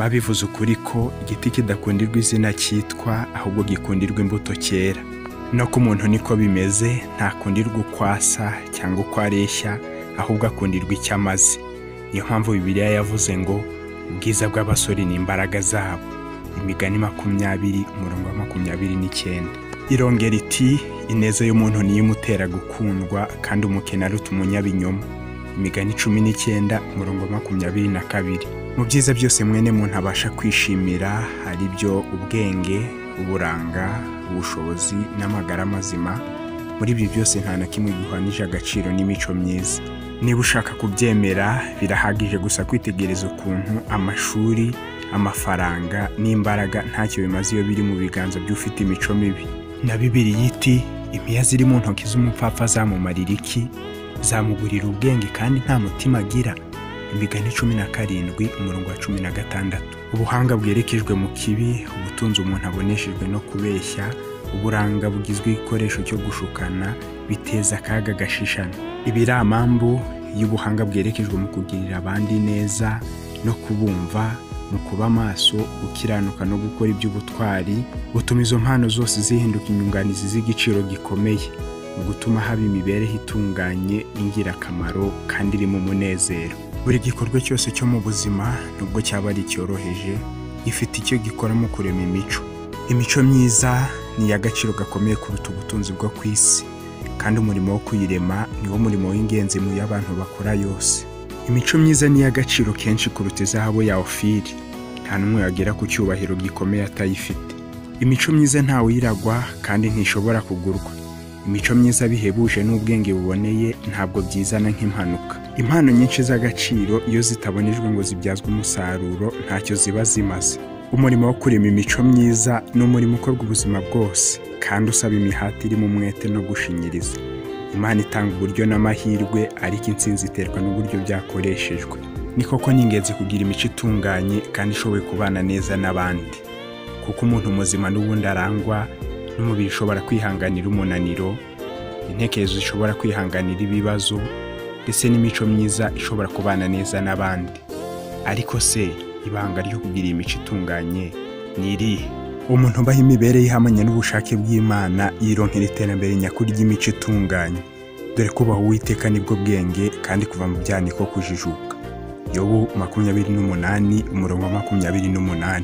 Babivuze ukuri ko igiti kidakundirwa izina cyitwa, ahubwo gikundirwa imbuto cyera. No ku muntu niko bimeze, ntakundirwa uko asa cyangwa uko areshya, ahubwo akundirwa icyo amaze. Niyo mpamvu Bibiliya yavuze ngo ubwiza bw'abasore ni imbaraga zabo. Imigani 20 umurongo wa 29. Irongera iti ineza y'umuntu niyo imutera gukundwa, kandi umukene aruta umunyabinyoma. Imigani 19 umurongo wa 22. Mu byiza byose mwene muntu abasha kwishimira hari byo ubwenge, uburanga, ubushobozi n'amagara mazima. Muri ibyo byose nta na kimwe gihwanije agaciro n'imico myiza. Niba ushaka kubyemera, birahagije gusa kwitegereza ukuntu amashuri, amafaranga n'imbaraga ntacyo bimaze iyo biri mu biganza by'ufite imico mibi. Na Bibiliya iti impiya ziri mu ntoki z'umupfapfa zamumarira iki? Zamugurira ubwenge kandi nta mutima agira. Imigani 17 umurongo wa 16. Ubuhanga bwerekejwe mu kibi, ubutunzi umuntu aboneshejwe no kubeshya, uburanga bugizwe igikoresho cyo gushukana, biteza akaga gashishana. Ibiramambu y'ubuhanga bwerekejwe mu kugirira abandi neza no kubumva, mu kuba maso, gukiranuka no gukora iby'ubutwari, butuma izo mpano zose zihinduka inyunganizi z'igiciro gikomeye, mu gutuma haba imibereho itunganye y'ingirakamaro kandi irimo umunezero. Buri gikorwa cyose cyo mu buzima, nubwo cyaba ari icyoroheje, gifite icyo gikora mu kurema imico. Imico myiza ni iy'agaciro gakomeye kuruta ubutunzi bwo ku isi, kandi umurimo wo kuyirema niwo murimo w'ingenzi mu yo abantu bakora yose. Imico myiza ni iy'agaciro kenshi kuruta izahabu ya Ofiri. Nta n'umwe wagera ku cyubahiro gikomeye atayifite. Imico myiza ntawuyiragwa kandi ntishobora kugurwa. Imico myiza bihebuje n'ubwenge buboneye ntabwo byizana nk'impanuka. Impano nyinshi z'agaciro iyo zitabonejwe ngo zibyazwe umusaruro ntacyo ziba zimaze. Umurimo wo kurema imico myiza ni umurimo ukorwa ubuzima bwose, kandi usaba imihati irimo umwete no gushinyiriza. Imana itanga uburyo n'amahirwe, ariko intsinzi iterwa n'uburyo byakoreshejwe. Ni koko ni ingenzi kugira imico itunganye kandi ishoboye kubana neza n'abandi, kuko umuntu muzima n'ubundi arangwa n'umubiri ushobora kwihanganira umunaniro, intekerezo zishobora kwihanganira ibibazo, ndetse n'imico myiza ishobora kubana neza n'abandi. Ariko se ibanga ryo kugira imico itunganye ni irihe? Umuntu ubaho imibereho ihamanye n'ubushake bw'Imana yironkera iterambere nyakuri ry'imico itunganye. Dore kubaha Uwiteka nibwo bwenge, kandi kuva mu byaha niko kujijuka. Yobu 28 umurongo wa 28.